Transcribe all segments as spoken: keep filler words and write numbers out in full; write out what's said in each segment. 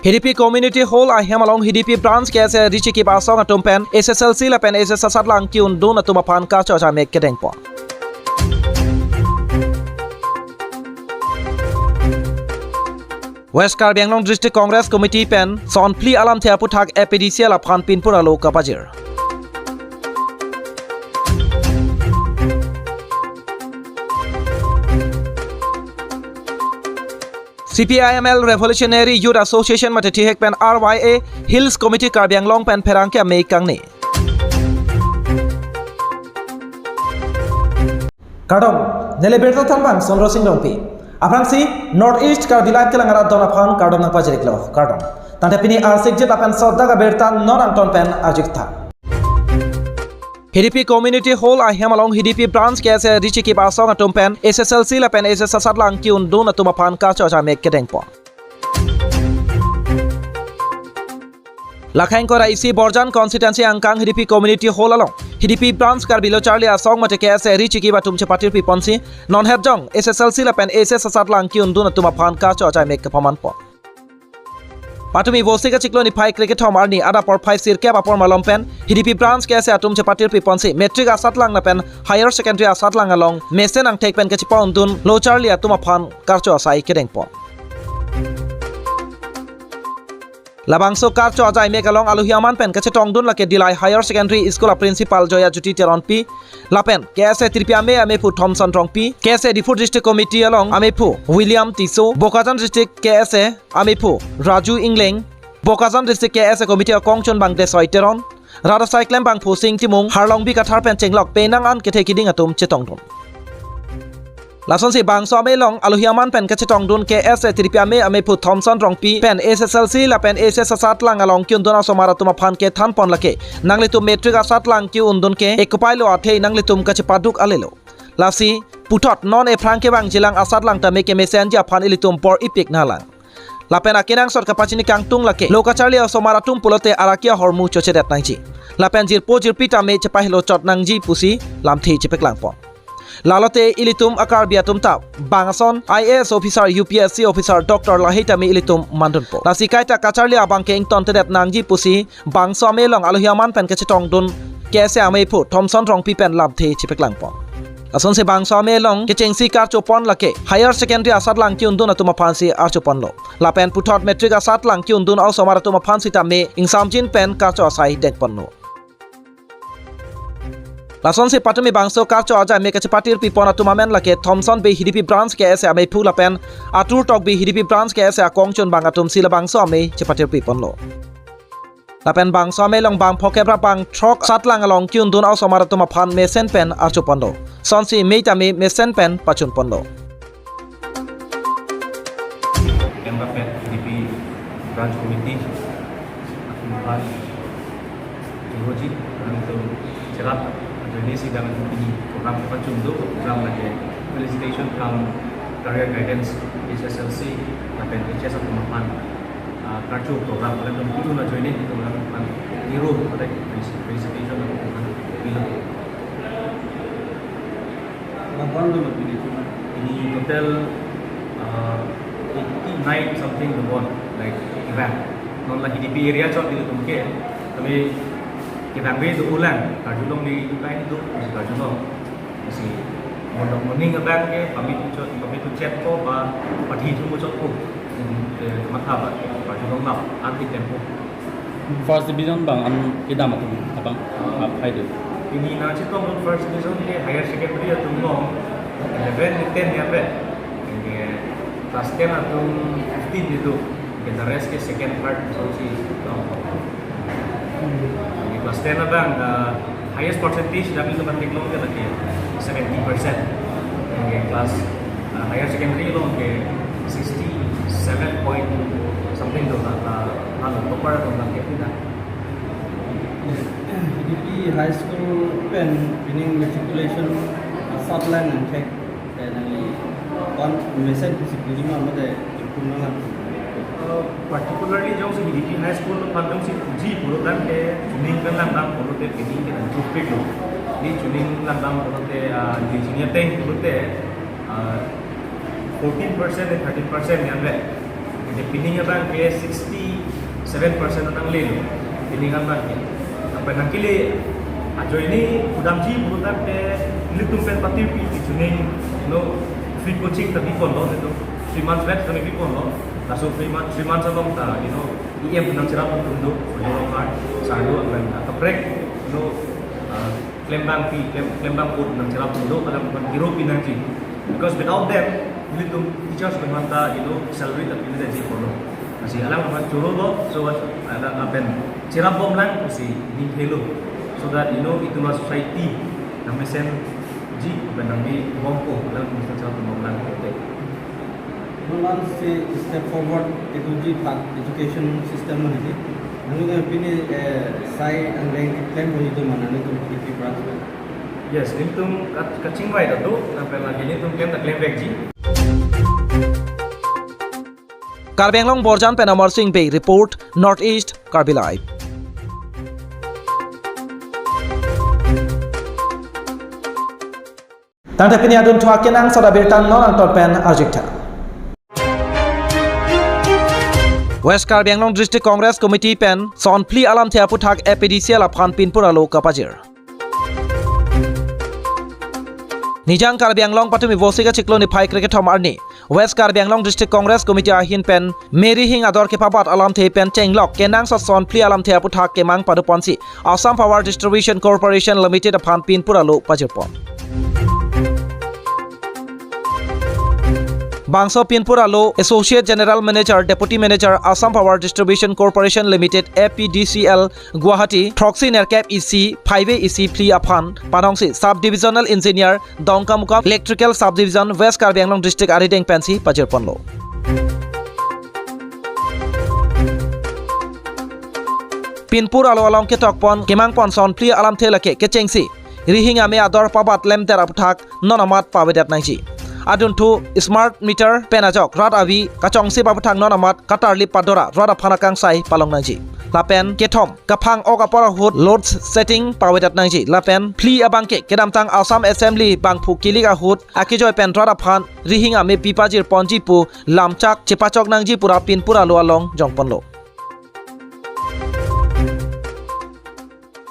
Hidipi Community Hall ahem along Hidipi Branch K S A richikip asong atum pen S S L C lapen H S asatlang ki-undun atum aphan karcho ajaimek kedengpon. West Karbi Anglong District Congress Committee pen sonphli alamthe aputhak A P D C L aphan pinpur alo kapajir. C P I M L Revolutionary Youth Association mate thihek pen R Y A Hills Committee Karbi Anglong pen pherangke amei kangni. Kardom, neli birta thanbang Sondro Sing Rongpi. Aphrangsi North East Karbi Live kelang arat don aphan kardom nangpajir-iklo. Kardom. Tangte pini arsikjit lapen sodda abirta non angton pen arju-ik tha. Hidipi Community Hall ahem along Hidipi Branch K S A richikip asong atum pen S S L C lapen H S asatlang ki-undun atum aphan karcho ajaimek kedengpon. Lakhang kora isi Borjan Constituency angkang Hidipi Community Hall along Hidipi Branch Karbi Lo Charli Asong mate K S A richikip atum chepatirpi ponsi non hetjong S S L C lapen H S asatlang ki-undun atum aphan karcho ajaimek kepaman pon. Patumi Vosik achiklo niphai krekethom arni adap porphai sirkep apor malom pen Hidipi Branch K S A atum chepatirpi ponsi matric asatlang lapen higher secondary asatlang along mesen angthek pen kachepa-undun Lo Charli atum aphan karcho asai kedengpon. Labangso karcho ajaimek along alohi aman pen kachetongdun lake Dillai Higher Secondary School a Principal Joya Jyoti Teronpi, lapen K S A Tirpi Amei amephu Thomson Rongpi, K S A Diphu District Committee along amephu William Tisso, Bokajan District K S A amephu Raju Ingleng, Bokajan District K S A Committee akongchunbang Desoi Teron, rat asai klembangphu Sing Timung, Harlongbi Kathar pen chenglok penang an kethe kiding atum chetongdun. Lasonsi bangso amei along alohi aman pen kachetongdun K S A Tirpi Amei amephu Thomson Rongpi pen S S L C lapen H S asatlang along ki-undun asomar atum aphan kethanpon lake nanglitum matric asatlang ki-undun ke ekopai lo athe nanglitum kachepaduk alelo. Lasi puthot non ephrang kevangjilang asatlang tame kemesenji aphan ilitum bor-ipik nanglang. Lapen akenangsot kapachini kangtung lake lo kacharli asomar atum pulote araki ahormu chochedet nangji. Lapen jirpo jirpi tame chepahelo chot nangji pusi lamthe chepaklangpon. Lalote ilitum a-Karbi atum ta bang ason I A S officer, U P S C officer, doctor lahei tame ilitum mandunpo. Lasi kaita kacharli abang ke ingtontedet nangji pusi bangso amei along alohi aman pen kachetongdun K S A amephu Thomson Rongpi pen lamthe chepaklangpon. Lasonsi bangso amei along kechengsi karchopon lake higher secondary asatlang ki-undun atum aphansi archoponlo. Lapen puthot matric asatlang ki-undun asomar atum aphan sitame ingsamjin pen karcho asai dengponlo. Lasonsi patumi bangso karcho ajaimek kachepatirpipon atum amen lake Thomson Bey Hidipi Branch K S A amephu lapen Atur Tokbi Hidipi Branch K S A akongchunbang atumsi labangso amei chepatirpiponlo. Lapen bangso amei along bang phokep ra bang throk asatlang along ki-undun asomar atum aphan mesen pen archoponlo. Sonsi mei tame mesen pen pachunponlo. Kemba pet Hidipi Branch Committee atum aphan Hiroji, nangtum cherap ajoine si dang atum pini program kepachun do, program lake felicitation cum career guidance, H S L C lapen H S atum aphan, ah, karcho program, lapen nangtum ajoine nangtum aphan hero, lapen felicitation nangtum aphan pilo. Nang bang dulu pini cuma. Ini total, uh, eighty-nine something the one, like, event. Non la Hidipi area chot ilitum ke, tapi kevangve do-ulang, karjulong di kain do, si karjulong. Si morning, morning abang ke, pamit chot, pamit chot ko, ba, pathi chot ko. Eh, matha ba, karjulong lap, anti tempo. First division bang an kedam atum abang, ah, aphai do. Pini nangchetong first division ke higher secondary atum along eleven ni ten ni ape. Ke class ten atum fifteen ni do. Ke the rest ke second, third, so si do. Ke class ten abang, ah, highest percentage dami ke batik long ke lagi seventy percent. Ke class, ah, higher secondary long ke sixty-seven point something do na, na, na topper do na ke pina. Hidipi High School pen pining matriculation asatlang angthek pen nangli kon mesen pusi pujima mate puna lang. Uh, particularly jongsi Hidipi High School aphan jongsi puji pulo tangte, chuning pen langdam pulote pining ke nang toothpick lo. Ni chuning langdam pulote, ah, ni chuning ateng pulote, ah, fourteen percent and thirteen percent ni anve. Pining abang ke sixty-seven percent nanglelo. Pining abang ke. Apa nangkele ajoine kudamji pulo tangte ilitum pen patirpi kechuneng, you know, free coaching ta biponlo, you know, three months batch kami biponlo. Laso three months, three months along ta, you know, E M nangcherap atum do, Lorong Hart, Sarlo, and, uh, kaprek, you know, uh, klembangpi, klem, klembang put nangcherap atum do, alam pen hero pinangji. Because without them, ilitum teachers pen manta, you know, salary ta pini ji pulo. Lasi alam pen chorolo, so what, alam pen cherapbomlang pusi ning helo. So that, you know, itum a-society nangmesenji, pen nangmebompo, alam pen cherapbomlang. Nonsi step forward kedoji aphan education system lo niki. Nangli pini, eh, sai angreng keklem pon itum mana nangtum P P branch lo. Yes, nelitum kat-, kachingvai ta do, lapen lake nelitum klem ta klem vekji. Karbi Anglong Borjan pen Amar Singh Bey report, North East Karbi Live. Tangte pini adunthu akenangsot abirta non angton pen arjuktha. West Karbi Anglong District Congress Committee pen son phli alamthe aputhak A P D C L aphan Pinpur alo kapajir. Nijang Karbi Anglong patumi Vosik achiklo niphai krekethom arni West Karbi Anglong District Congress Committee ahin pen Mary Hing ador kepabat alamthe pen chenglok kenangsot son phli alamthe aputhak kemang padoponsi Assam Power Distribution Corporation Limited aphan Pinpur alo pajirpon. Bangso Pinpur alo Associate General Manager, Deputy Manager, Assam Power Distribution Corporation Limited, A P D C L, Guwahati, throksi nerkep isi phaive isi phli aphan panongsi Sub Divisional Engineer, Dongkamukam Electrical Sub Division, West Karbi Anglong District arideng pensi pajirponlo. Pinpur alo along ketokpon kemangpon son phli alamthe lake kechengsi Rihing Ame ador pabat lemter aputhak non amat pavedet nangji. Adunthu smart meter pen ajok rat avi kachongsi aputhak non amat katarlip padora rat aphan akangsai palong nangji. Lapen kethom kaphang ok apor ahut load setting pavedet nangji. Lapen phli abangke kedamtang Assam Assembly bangphu kilik ahut akejoi pen rat aphan Rihing Ame pipajirponji pu lamchak chepachok nangji pura Pinpur alo along jongponlo.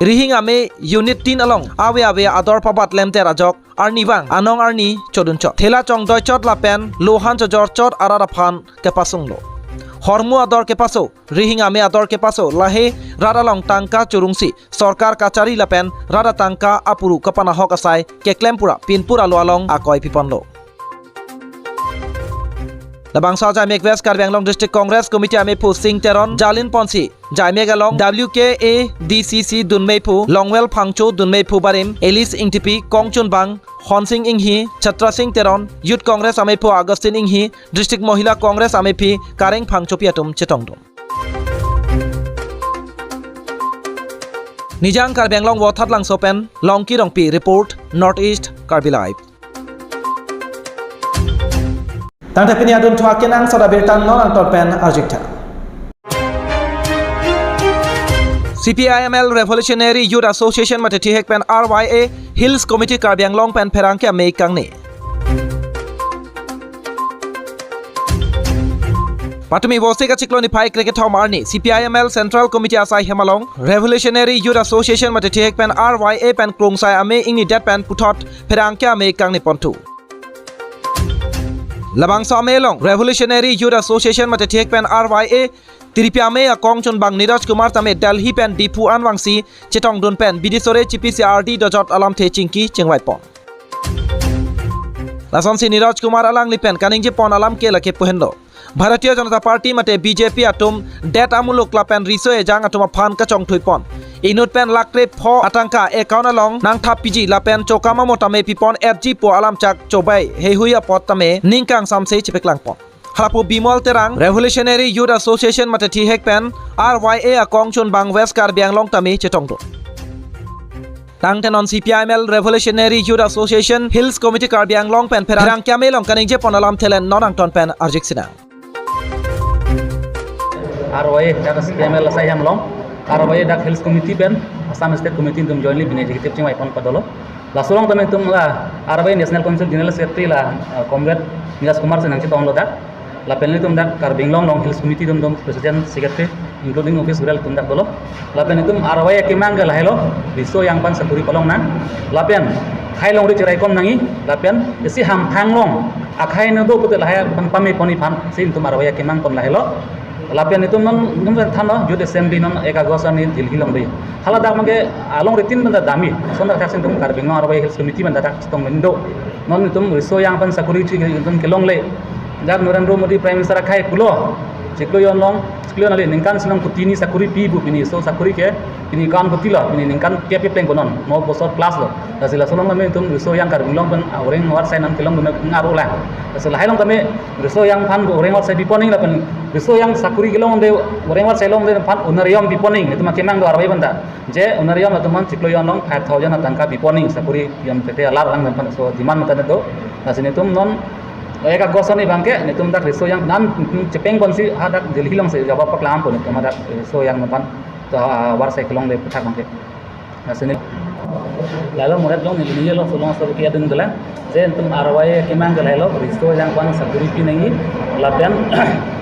Rihing Ame Unit tin along ave ave ador pabat lemter ajok arnivang anong arni chodunchot, thela chongdoichot lapen lohan chojorchot arat aphan kepasunglo. Hormu ador kepaso, Rihing Ame ador kepaso lahei rat along tangka chorungsi sorkar kachari lapen rat atangka apuru kapanahok asai keklem pura Pinpur alo along akoi piponlo. Labangso ajaimek West Karbi Anglong District Congress Committee ameiphu Sing Teron jalinponsi jaimek along W K A D C C dunmeiphu Longwel Phangcho, dunmeiphu barim Alice Ingtipi, kongchunbang Honsing Inghi, Chatra Sing Teron, Youth Congress ameiphu Augustine Inghi, District Mohila Congress ameiphi Kareng Phangchopi atum chetongdun. Nijang Karbi Anglong Vothatlangso pen Longki Rongpi report, North East Karbi Live. Tangte pini adunthu akenangsot abirta non angton pen arjuktha. C P I M L Revolutionary Youth Association mate thihek pen R Y A Hills Committee Karbi Anglong pen pherangke amei kangne. Patumi Vosik achiklo niphai krekethom arni C P I M L Central Committee asai hem along Revolutionary Youth Association mate thihek pen R Y A pen krungsai amei ingnidet pen puthot pherangke amei kangneponthu. Labangso amei along Revolutionary Youth Association mate thihek pen R Y A tiripi amei akongchunbang Niraj Kumar tame Delhi pen Diphu anvangsi chetongdun pen bidi sore chipisi ardi dojot alamthe chingki chingvaipon. Lasonsi Niraj Kumar alangli pen kaningjepon alam ke lake pu henlo. Bharatiya Janata Party mate B J P atum det amuluk lapen riso ejang atum aphan kachongthuipon. Inut pen lakh krepho atangka account along nangthappiji lapen chokam amo tame pipon-etji pu alamchak chobai heihui apot tame ning kangsamse chepaklangpon. Halapu Bimal Terang, Revolutionary Youth Association mate thihek pen R Y A akongchunbang West Karbi Anglong tame chetongdun. Tangte non C P I M L Revolutionary Youth Association Hills Committee Karbi Anglong pen pherang, pherangke amei along kaningjepon alamthe le non angton pen arjuksinang. R Y A dak C P I M L asai hem along, R Y A dak Hills Committee pen Assam State Committee atum jointly bini executive chingvaipon padolo. Laso along tame itum la R Y A National Council General Secretary la, uh, Comrade Niraj Kumar si nangchetonglo dak. Lapen itum dak Karbi Anglong along Hills Committee atum, atum President, Secretary, including office bearer atum dak dolo. Lapen itum R Y A kemang ke lahelo, riso ejang aphan sakori palong nang. Lapen akhei longri cherai kom nangji. Lapen isi hamphang along akhei nangdo pute lahai aphan pame ponji aphan si itum R Y A kemang pon lahelo. Lapen itum non, non thanlo, Youth Assembly non ek August arni Delhi along dei. Hala dak abangke alongri tin benda damji. Lason dak thak si itum Karbi Anglong R Y A Hills Committee benda dak chetong mendo. Non itum riso ejang aphan sakori chi itum kelongle. Dak Narendra Modi Prime Minister akhei pulo, chiklo jon along, chiklo jon kali, ningkan isi along kotini sakori pi pu pini, laso sakori ke pini kan kotilo, pini ningkan kep kep teng konon, no bosor plus lo. Lasi laso along tame itum riso ejang Karbi Anglong pen, ah, orang war sai nan kelong dun ngar ulang. Lasi lahai along tame riso ejang aphan orang war sai pipon nangji lapen riso ejang sakori kelong de orang war sai long de aphan honorarium pipon nangji, itum akemang do R Y A benda. Je honorarium atum aphan chiklo jon along five thousand atangka pipon nangji, sakori jon pete alar lang aphan laso demand mata do. Lasi itum non ek August arni abangke itum dak riso ejang nan chepeng ponsi hadak Delhi alongsi jawab paklang pon itum hadak riso ejang aphan ta, ah, war sai kelongle aputhak abangke. Lasi neli lalo moret along neli neli lo solong so ke adung dela. Je itum R Y A kemang ke lahelo, riso ejang aphan sakori pi nangji. Lapen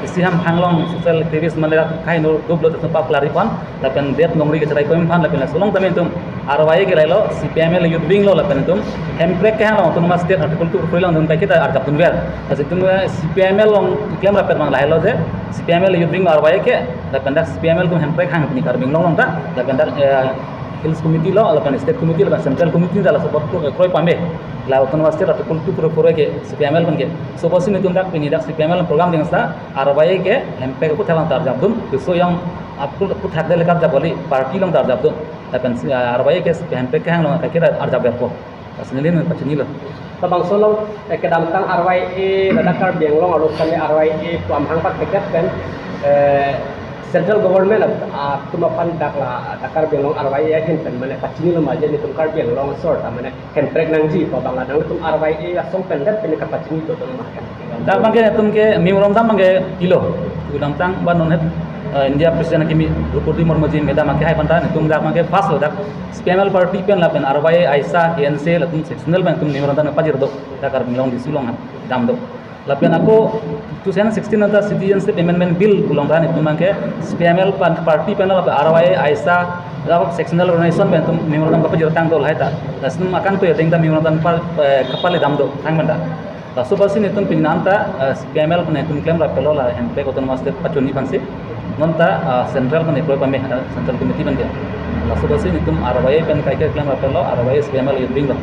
isi hamphang along social activist mane dak akhei nangdo pute itum paklari pon. Lapen det longri kecherai kom aphan, lapen laso along tame itum R Y A ke lahelo, C P I M L youth wing lo, lapen itum hemprek kehang along autonomous state article two four along itum kaiketa arjap dunver. Lasi itum, eh, C P I M L along klem rapet abang lahelo je, C P I M L youth wing R Y A ke, lapen dak C P I M L atum hemprek hang pini Karbi Anglong along ta, lapen dak, eh, Hills Committee lo, lapen State Committee, lapen Central Committee ta laso apot kroi pame. La autonomous state article two four four ke C P I M L abangke. Laso apotsi itum dak pini dak C P I M L program ding sa, R Y A ke hemprek aputhak along ta arjap dun, riso ejang aphu-, aputhak dele karjap kali, party along ta arjap dun. Lapen si, ah, R Y A ke hemprek kehang along kaiketa arjap verpo. Lasi neli nangpachinilo. Labangso along, eh, kedamtang R Y A ladak Karbi Anglong arlo kali R Y A pu amahang pathekthe pen, eh, central government at-, atum aphan dak la, dak Karbi Anglong R Y A ahin pen mane pachinilo ma je itum Karbi Anglong asor ta mane hemprek nangji pu abang la nangtum R Y A asong pen det pen kapachini do tong ma. Dak abangke itum ke memorandum abangke pilo. Kedamtang ba non het, eh, India President akimi Droupadi Murmu ji madam akehai aphan ta itum dak abangke first lo dak C P I M L party pen lapen R Y A, AISA, K N C latum sectional pen itum memorandum pajir do. Dak Karbi Anglong D C along damdo. Lapen ako two thousand sixteen anta Citizenship Amendment Bill along ta itum abangke C P I M L pan party pen lapen R Y A, AISA, lapen sectional organization pen itum memorandum kapajir tang do lahai ta. Lasi itum akangtui ateng ta memorandum pa, eh, kapale damdo thang manda. Laso apotsi itum pini anta, eh, C P I M L pen itum klem rapetlo la hemprek autonomous state pachunji aphansi. Non ta, eh, central pen kroi pame, eh, central committee pen ke. Laso apotsi itum R Y A pen kaike klem rapetlo, R Y A C P I M L youth wing lo.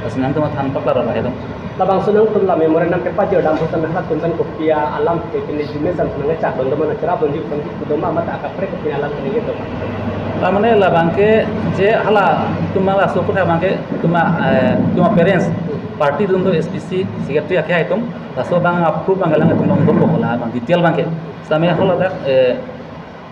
Lasi nangtum than paklar lahai do. Labangso nangtum la memorandum kepajir dam aphutan halatum pen kopi alam ke pini jumesen nangchak dun do ma, nangcherap dunji aphan kedo ma, mate akaprek kopi alam pini kedo ma. Ta mane labangke je hala itum laso aputhak abangke itum, eh, itum parents party atum do S P C secretary akehai atum. Laso abang approve abang galang itum along dopo la abang detail abangke. Same hala dak, eh,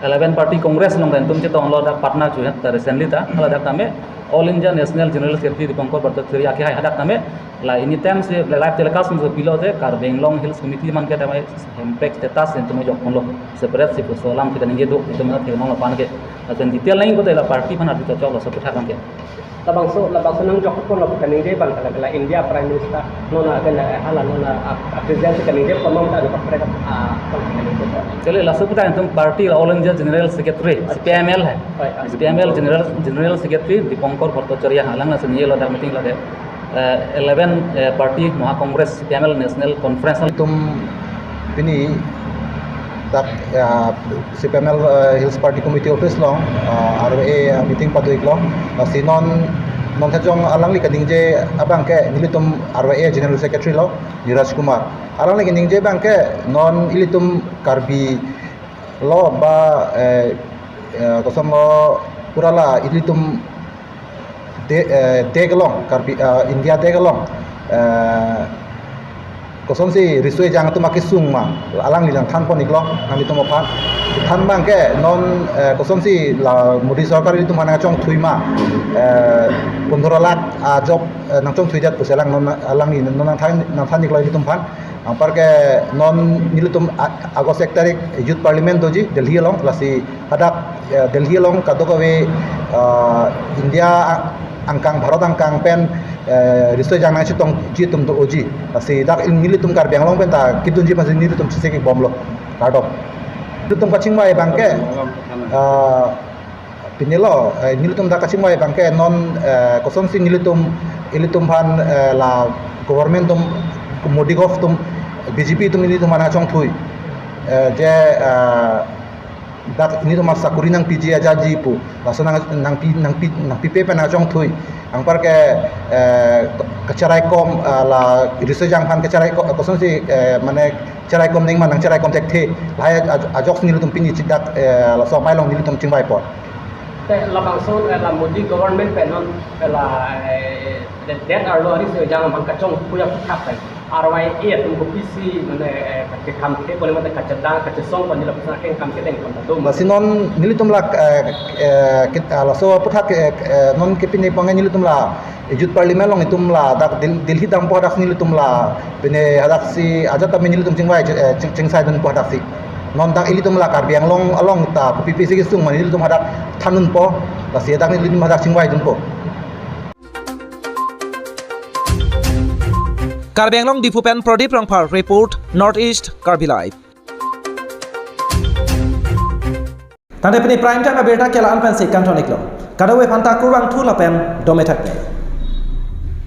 eleven party Congress along ta itum chetonglo dak partner chuhet ta recently ta. Hala dak tame All India National General Secretary Dipankar Bhattacharya akehai hadak tame la anytime si live telecast along si pilo je Karbi Anglong Hills Committee aman ke tame hemprek status itum jok ponlo, separate si puso alam kita ningje do, itum na thek nong lapen ke. Lapen detail nangji pute la party aphan arju chok laso aputhak abangke. Labangso, labangso nangjok ponlo kaningje abang kala, kala India Prime Minister non a, kala hala non a, a, a president kaningje pon ma ta kaprek, a, pon kaningje pon. Kali laso aputhak itum party la All India General Secretary, C P I M L hai. Oi, oi. C P I M L General, General Secretary Dipankar Bhattacharya alang la si neli lo dak meeting lo de. Eh, eleven, eh, party Maha Congress C P I M L National Conference. Itum pini dak, eh, C P I M L, eh, Hills Party Committee office along, eh, R Y A meeting pado-iklo. Lasi non, non thajong alangli kaningje abangke nelitum R Y A General Secretary lo, Niraj Kumar. Alangli kaningje abangke non ilitum Karbi lo ba, eh, eh, kosonlo pura la ilitum de-, eh, dek along, Karbi, eh, India dek along, eh, kosonsi riso ejang atum akesung ma, alangli nangthan pon-iklo, nanglitum aphan. Than abangke non, eh, kosonsi la Modi sorkar ilitum aphan nangchongthui ma, eh, pondro lakh a job, eh, nangchongthui det pusi alang non, alangli non nangthan, nangthan-iklo ilitum aphan. Anparke non nelitum a-, August ek tarik Youth Parliament doji Delhi along, lasi hadak, eh, Delhi along kadokave, eh, India a-, angkang, Bharat angkang pen eh, riso ejang nangchetongji atum do-oji. Lasi dak nelitum Karbi Anglong pen ta kedunji aphansi nelitum chesik bomlo. Kardom. Nelitum kachingvai abangke, ah, pinilo, eh, nelitum dak kachingvai abangke non, eh, kosonsi nelitum, ilitum aphan, eh, la government atum, Modi gov atum, B J P atum nelitum aphan nangchongthui. Eh, je, eh, dak nelitum asakuri nangpiji ajaji pu. Laso nang, nangpi, nangpi, nangpipe pen nangchongthui. Anparke, eh, kacharaikom, eh, la riso ejang aphan kacharaikom, kosonsi, eh, mane charaikom nangma nangcharaikom thekthe. Lahai aj-, ajok nelitum pini chikdak, eh, laso amei along nelitum chingvai apot. Te labangso, eh, la Modi government pen non, eh, la, eh, det arlo riso ejang aphan kachongthui aphuthak pen R Y A atum kopisi mane, eh, kachekam the pole mate kachedang kachesong pon nila pusat keng kam kedeng pon ta do. Lasi non nelitum la, eh, eh, kit-, ah, laso aphuthak, eh, eh, non kepine ponge nelitum la Youth Parliament along itum ladak Del-, Delhi dampo hadaksi nelitum la pine hadaksi ajat tame nelitum chingvai, eh, ching-, chingsaidunpo hadaksi. Non dak ilitum la Karbi Anglong along ta kopipisi kesung mane nelitum hadak thandunpo. Lasi dak nelitum hadak chingvaidunpo. Karbi Anglong Diphu pen Pradip Rongphar report, North East Karbi Live. Tangte pini prime time abirta ke la-an pensi kangton-iklo. Kadokave aphanta kurvangthu lapen dome thakme.